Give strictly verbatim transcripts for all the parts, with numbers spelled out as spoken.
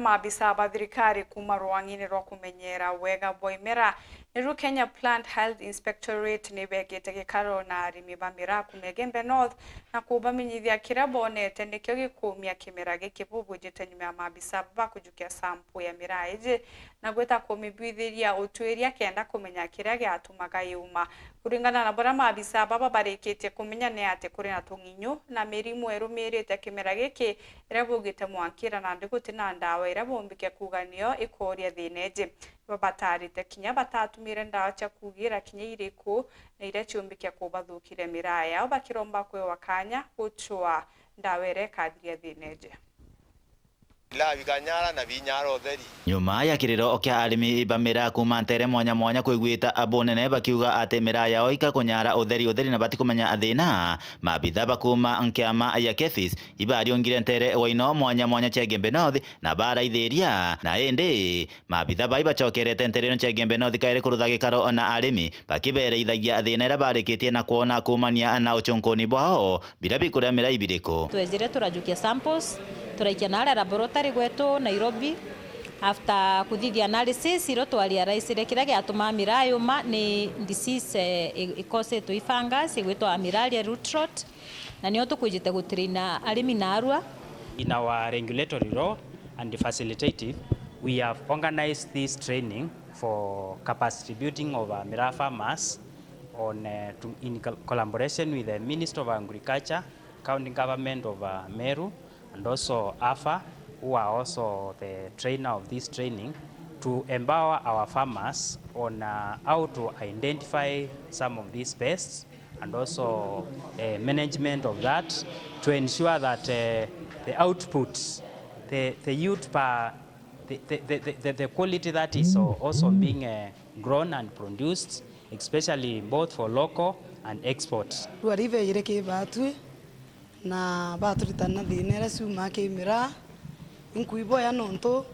Maabisa ba thirikari kuuma rwang'ini rwa kumenyera wega bwa imera, niru Kenya Plant Health Inspectorate, ni beekite gikaro na arimi ba miraa kuuma Igembe North na kubamenyithia kiria boonete nikio gikumia kimera giki bubujite nyuma ya maabisa baba kujukia sample ya miraa iji na gwita kumibwithiria utwiria kenda kumenya kiria giatumaga yuma. Kuringana na buria maabisa baba barikitie kumenya ni ati kuri na tung'inyu na mirimu irumirite kimera giki iria bugite mwankira nandi guti na ndawa iria bumbike kuuga niyo ikoria thina iji. Babatarite kinya batatumire ndawa cia kuugira kinya iriku na iria ciumbike kubathukiria miraa yao, bakiromba kwewa kanya gucwaa ndawa iria ikathiria thina iji. Miraa bikanyara na binyara utheri. Nyuma ya kiriro kia arimi ba miraa kuuma ntere mwanya mwanya kwigwita bunene bakiuga ati miraa yao ikakunyara utheri utheri na batikumenya thina, maabitha ba kuuma nkiama ya KEPHIS ibariungire ntere wa ino mwanya mwanya cia Igembe North na baraithiria. Na indi maabitha bai bacokerete ntere ino cia Igembe North kairi kurutha gikaro na arimi, bakibereithagia thina iria barikitie na kwona kuumania na ucunkuni bwao. Biria bikuria miraa ibiriku? Twejire turajukia samples, turaikia naria laboratory gwetu Nairobi. After kuthithia analysis, irio twarealisire kiria giatumaa miraa yuma ni disease, eh, i-, ikosetwe i fungus igwitwa Armillaria root rot, na nio tukwijite gutraina arimi narua. In our regulatory role and facilitative, we have organized this training for capacity building of, uh, miraa farmers on, uh, to, in col-, collaboration with the Ministry of Agriculture, County Government of, uh, Meru, and also AFA, who are also the trainer of this training, to empower our farmers on, uh, how to identify some of these pests and also, uh, management of that to ensure that, uh, the outputs, the, the yield per, the, the, the, the, the quality that is al-, also being, uh, grown and produced, especially both for local and export. Rwari beire ki batwi na baturitana thina iria ciumaa ki miraa. Inkuiboya nontu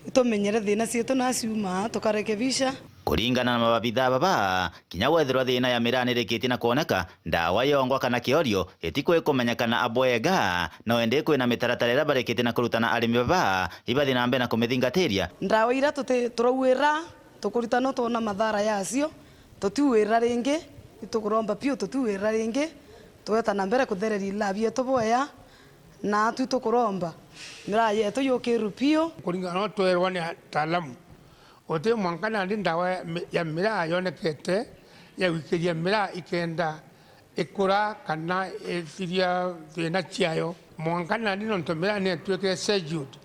itumenyere thina cietu na ciumaa tukarekebisha. Kuringana na mababitha baba, kinya wethirwa thina ya miraa nirikitie na kwoneka, ndawa yongwa kana kiorio itikwikumenyekana bwega, no indi kwina mitaratara iria barikitie na kurutana arimi baba ibathi na mbere na kumithingatiria. Ndawa iria tuti-, turauira tukuruta no twona mathara yacio, tutiuira ringi, itukuromba piu tutiuira ringi, tweta na mbere kuthereria ilabi yetu bwea, na tu tukuromba miraa yetu yukirwe piu. Kuringana no twerwa ni ataalamu, guti mwanka nandi ndawa ya mi-, ya miraa yonekete ya gwikiria miraa ikenda ikura kana ithiria thina ciayo. Mwanka nandi nontu miraa ni yatuikire scheduled,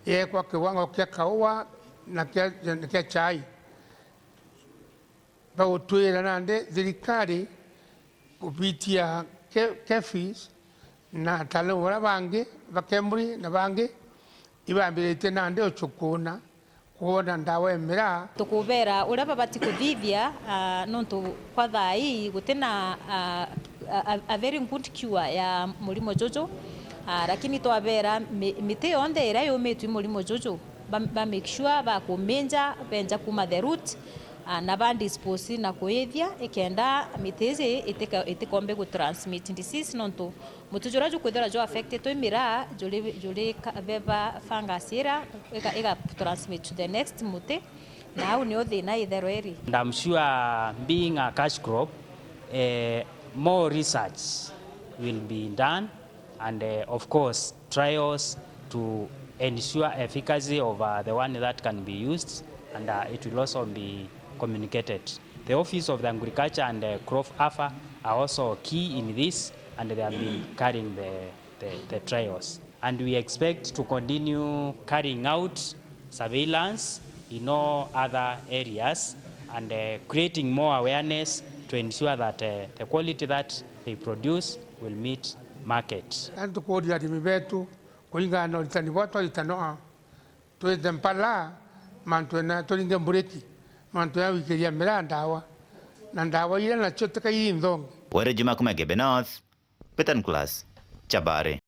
yekwa kiwango kia kaua na kia, na kia chai. Bagutwira nandi thirikari kupitia Ke-, KEPHIS na ataalamu baria bangi ba KEMRI na bangi ibambiritie nandi ucukuna kwona ndawa ya miraa. Tukubera uria babati kuthithia, ah, nontu kwa thaa ii guti na, ah, a, a, a very good cure ya murimo juju. Ah, lakini twabera mi-, miti yonthe iria yumitue i murimo juju, ba, ba make sure bakuminja, benja kuma the root, ah, na ba dispose na kuithia, ikenda miti iji itika-, itikombe gu transmit disease, nontu muti juria jukwithirwa ju affected i miraa, juri, juri ka-, beba fungus ira, iga, iga transmit to the next muti, na au nio thina itherwa iri. And I'm sure, being a cash crop, eh, more research will be done, and, eh, of course, trials to ensure efficacy of, uh, the one that can be used, and, uh, it will also be communicated. The Office of the Agriculture and, uh, Crop AFA are also key in this, and they have been carrying the, the, the trials. And we expect to continue carrying out surveillance in all other areas and, uh, creating more awareness to ensure that, uh, the quality that they produce will meet market. Antu kuuria arimi betu kuringana na uritani bwa twaritanwa, twite mpala mantu na turinge mbureki, mantu ya gwikiria miraa ndawa, na ndawa iria nacio tika iri nthongi. Were Juma kuma Igembe North, Peter Nicholas, Chabari.